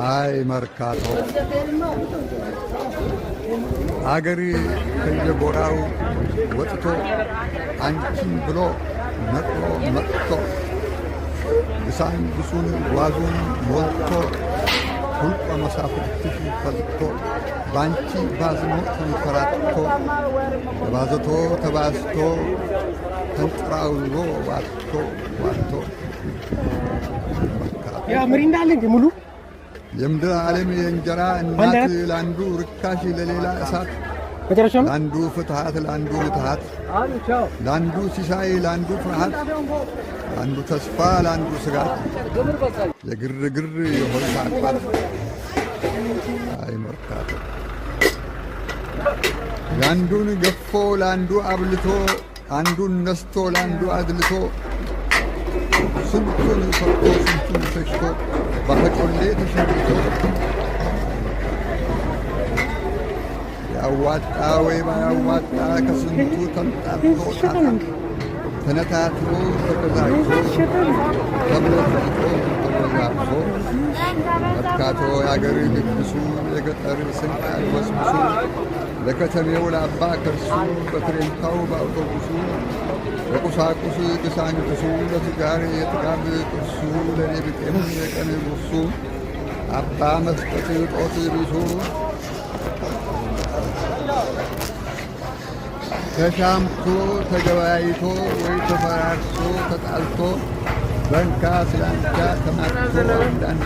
አይ መርካቶ፣ አገር ከየጎራው ወጥቶ አንቺን ብሎ ነቅሎ መጥቶ ግሳንግሱን ጓዙን ሞልቶ ሁልቆ መሳፍርትሽ ፈልቶ ባንቺ ባዝኖ ተንከራቶ ተባዝቶ ተባዝቶ ተንጠራውዞ ዋጥቶ ዋጥቶ መርካቶ። ያ ምሪንዳ አለ እንዴ ሙሉ? የምድር ዓለም የእንጀራ እናት፣ ለአንዱ ርካሽ ለሌላ እሳት፣ መጨረሻ ነው። ለአንዱ ፍትሃት ለአንዱ ምትሃት፣ ለአንዱ ሲሳይ ለአንዱ ፍርሃት፣ ለአንዱ ተስፋ ለአንዱ ስጋት፣ የግርግር የሆይታ አባት። አይ መርካቶ፣ የአንዱን ገፎ ለአንዱ አብልቶ፣ አንዱን ነስቶ ለአንዱ አድልቶ፣ ስንቱን ሰጥቶ ስንቱን ሸሽቶ ባፈጮሌ ተሸልቶ፣ ያዋጣ ወይ ባያዋጣ ከስንቱ ተምጣቶ ጣጣ ተነታትሮ ተቀዛቅዞ ተብሎትቶ ተወዛብዞ፣ መርካቶ የአገር ድግሱ፣ የገጠር ስንቅ አግበስብሱ፣ ለከተሜው ለአባ ከርሱ በትሬንታው በአውቶቡሱ፣ ለቁሳቁስ ግሳንግሱ፣ ለቱጃር የጥጋብ ጥርሱ፣ ለኔ ብጤም የቀን ጉርሱ አባ መስጠት ጦት ቢሱ፣ ተሻምቶ ተገበያይቶ ወይ ተፈራርሶ ተጣልቶ በንካ ስላንቻ ተማትቶ አንዳንድ